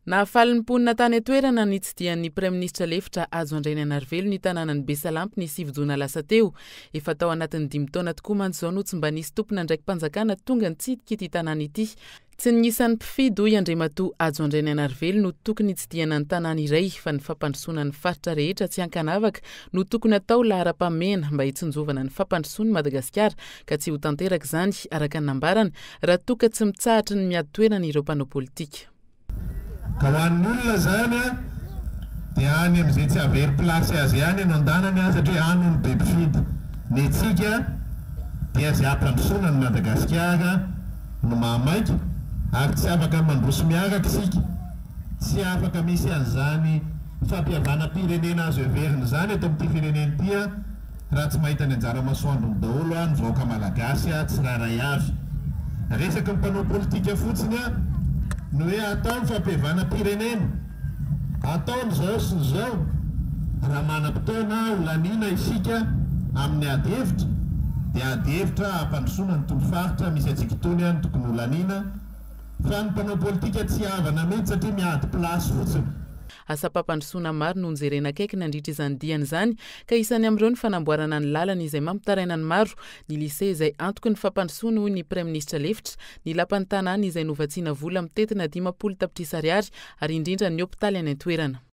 Nahafaly ny mponina tany an-toerana ny nitsidihan'ny Praiminisitra lefitra Hajo Andrianainarivelo ny tanànan'i Besalampy ny 9 jona lasa teo. Efa tao anatin'ny dimy taona tokoa mantsy izao no tsy mba nisy tompon'andraiki-panjakana tonga nitsidika ity tanàna ity. Tsy ny isan'ny mpifidy hoy Andriamatoa Hajo Andrianainarivelo no tokony hitsidihana ny tanàna iray fa ny fampandrosoana ny faritra rehetra tsy ankanavaka no tokony atao laharam-pahamehana mba hitsinjovana ny fampandrosoan'i Madagasikara ka tsy ho tanteraka izany, araka ny nambarany, raha toa ka tsy mitsahatra ny miady toerana ireo mpanao politika. Ka ho an'ny olona izany an, dia any amin'izay tsy hahavery place azy ihany no andanany an, satria any hono be mpifidy. Ny antsika dia izay hampandrosoana an'i Madagasikara no mahamaika, ary tsy afaka mandroso miaraka isika, tsy afaka misy an'izany fampihavanam-pirenena azo heverina izany eto amin'ity firenena ity an, Raha tsy mahita ny anjara masoandrony daholo ny vahoaka malagasy tsirairay avy. Resaky ny mpanao politika fotsiny ny hoe atao ny fampihavanam-pirenena, atao ny zao sy ny zao. Raha manam-potoana ho laniana isika amin'ny ady hevitra dia ady hevitra hampandrosoana ny tolo faritra misy antsika itony no tokony ho laniana fa ny mpanao politika tsy havana mihitsy satria miady place fotsiny. Asam-pampandrosoana maro no nojerena akaiky nandritra izany diany izany ka isany amin'ireo ny fanamboarana ny lalana izay mampitaraina ny maro, ny lycée izay antoky ny fampandrosoana hoy ny Praiminisitra lefitra, ny lapan'ny tanàna izay novatsiana vola mitentina 50 tapitrisa ariary ary indrindra ny hopitaly any an-toerana.